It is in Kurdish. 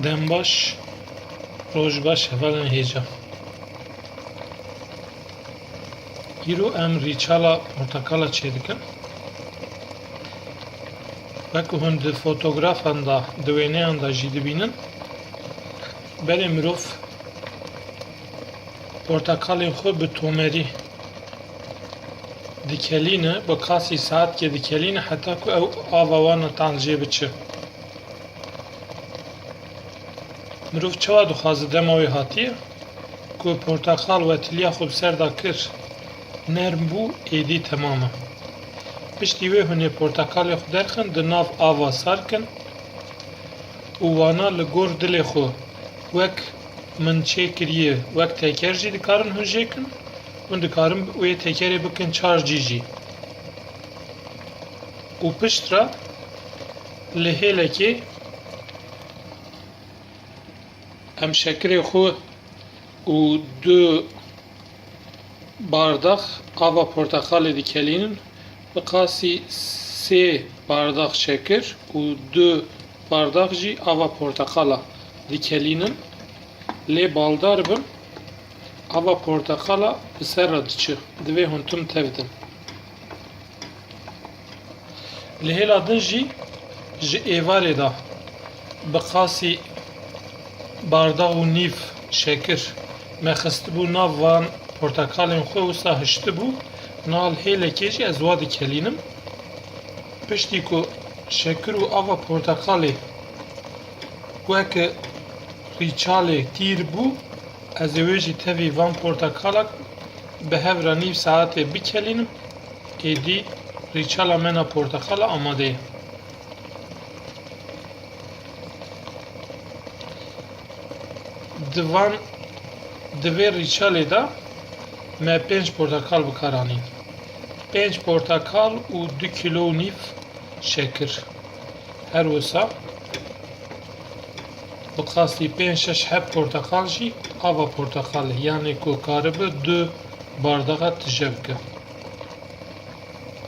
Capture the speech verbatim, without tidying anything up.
Dem baş, roj baş hevalên hêja. Îro em rîçala portekala çêdikin. Wek hûn di fotografan de, di wêneyan de jî dibînin, berê mirov portekalên xwe bi tomerî dikelîne, bi qasî saetkê dikelîne heta ku ew ava wan a tal jê biçe. Mirov çawa dixwaze dema wê hatiye ku porteqal wetiliya xwe bi ser de kir, nerm bû, êdî temam e. Piştî wê hûn ê porteqalê xwe derxin, di nav ava sar kin û wana li gor dilê xwe wek min çêkiriye, wek teker jî dikarin hûn jê kin, hûn dikarin wê tekerê bikin çar cî jî. Û piştre li hêlekê em şekirê xwe û du bardax ava porteqalê dikelînin, bi qasî sê bardax şekir û du bardax jî ava porteqala dikelînin. Lê baldar bin, ava porteqala bi ser re diçe. Divê hûn tim tevdin. Li hêla din jî ji êvarê de bi qasî bardax û nîv şekir me xistibû nav van porteqalên xwe, wisa hiştibû. Niha li hêlekê jî ez wa dikelînim. Piştî ku şekir û ava porteqalê weke rîçalê tîr bû, ez ê wê jî tevî van porteqalak bi hev re nîv saetê bikelînim, êdî rîçala me na porteqala amade ye. Di van, di vê rîçalê de me pênc porteqal bi kar anîn. Pênc porteqal û du kîlo û nîv şekir. Her wisa bi qasî pênc şeş heb porteqal jî ava porteqalê, yanê ku karibe du bardaxa tije bike.